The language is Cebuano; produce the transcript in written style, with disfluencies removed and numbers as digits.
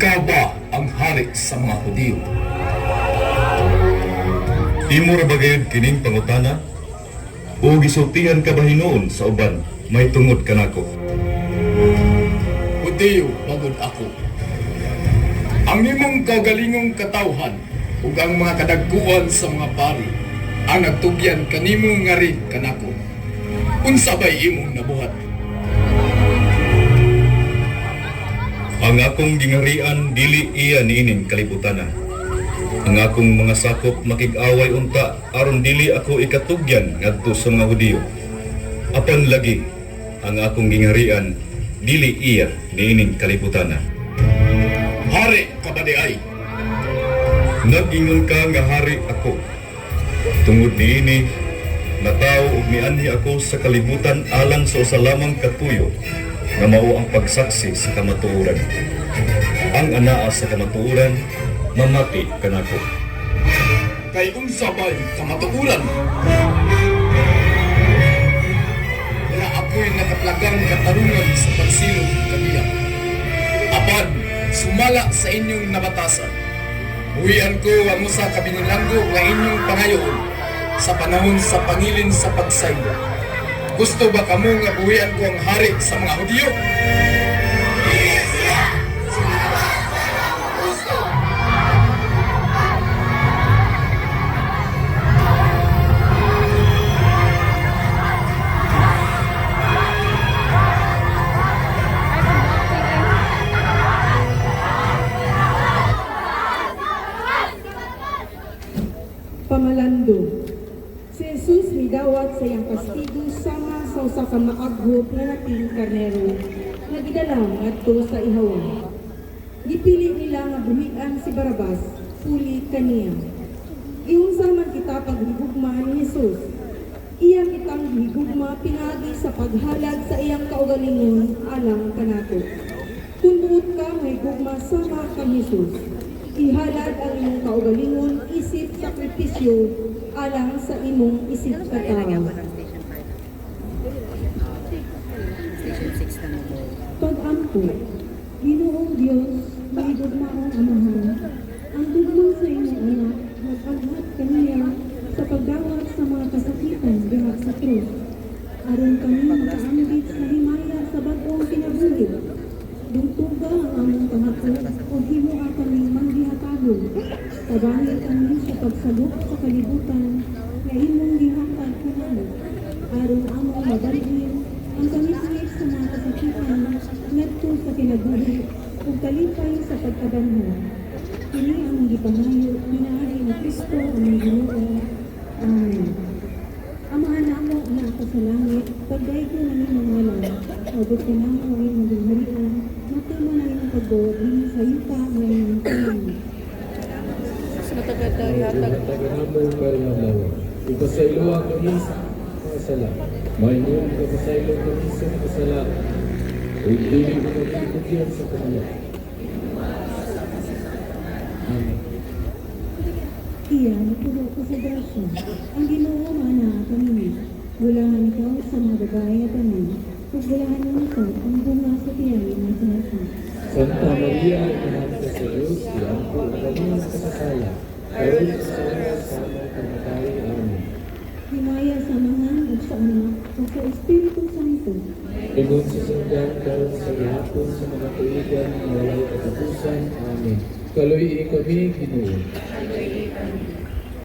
Ikaw ba ang hari sa mga Hudiyo? Imo ra ba gayud kining pangutana? O gisultihan ka ba hinuon sa uban may tungod kanako? Hudiyo bagod ako. Ang imong kaugalingong katawhan ug ang mga kadagkuan sa mga pari ang nagtugyan kanimo ngari kanako. Unsa bay imong nabuhat? Ang akong gingarian dili iya niining kalibutana. Ang akong mga sakop makig-away unta aron dili ako ikatugyan ngadto sa mga Hudiyo. Apan lagi ang akong gingarian dili iya niining kalibutana. Hari ka ba di ay? Nag-ingon ka nga hari ako. Tungod niini, natawo ug mianhi ako sa kalibutan alang sa usa lamang katuyo nga mao ang pagsaksi sa kamatuoran. Ang anaa sa kamatuoran mamati kanako. Kay unsa bay kamatuoran? Wala ako'y nakaplagang katarungan sa pagsilot kaniya. Apan, sumala sa inyong nabatasan. Buhian ko ang usa ka binilanggo nga inyong pangayoon sa panahon sa pangilin sa pagsaylo. Gusto ba kamo nga buhian ko ang hari sa mga Hudiyo? Pamalando. Si Jesus midawat sa iyang kastigo sama sa usa ka maaghot nga naping karnero nga gidala ngadto sa ihawan. Gipili nila nga buhian si Barabas puli kaniya. Giunsa man kita paghigugma ni Jesus. Iya kitang gihigugma pinaagi sa paghalad sa iyang kaugalingon alang kanato. Kung buot ka mahigugma sama kang Jesus, ihalad ang imong kaugalingon isip sakripisyo alang sa imong isip katawo. Station 6 na mo. Pag-ampo, Ginoong Diyos, mahigugmaong Amahan, ang gugma sa inyong anak, nag-aghat kaniya sa pagdawat sa mga kasakitan diha sa krus. Aron kami makaambit sa himaya sa bag-ong kinabuhi. Dungtuga ang among kahapon o himoa kaming manggihatagon. Tabangi kami sa pagsabok sa kalibutan nga imong gihatag kanamo. Aron among mabalhin ang kangitngit sa mga kasakitan ngadto sa kinabuhi ug kalipay sa pagkabanhaw. Kini ang gipangayo pinaagi ni Kristo among Ginoo. Amen. Amahan namo nga ako sa langit, pagdaygo ng imong ngalan, maabot ka namo ang imong gingharian, matuman ang imong pagbuot dinhi sa yuta nga imong sa langit. Mas matagal daw yata. Taganamo karon adlaw. Ipasayloa kami sa mga sala. Maingon ka pasaylo kami sa mga sala. Ug dili mo kami tugyan sa kamala. Amen. Iya, napuno ka sa grasya. Ang Ginoo maanaa kanimo. Bulahan ikaw sa mga babae at tanan, ug bulahan man ikaw ang bunga sa tiyan nga si Jesus. Santa Maria, Inahan ka sa Diyos, iampo na kami sa kasasala. Karon ug sa oras sa among kamatayon. Amen. Himaya sa Amahan ug sa Anak ug sa Espiritu Santo. Ingon sa sundang karon sa gihapon sa mga tuigan nga walay katapusan. Amen. Kaluy kami, Ginoo.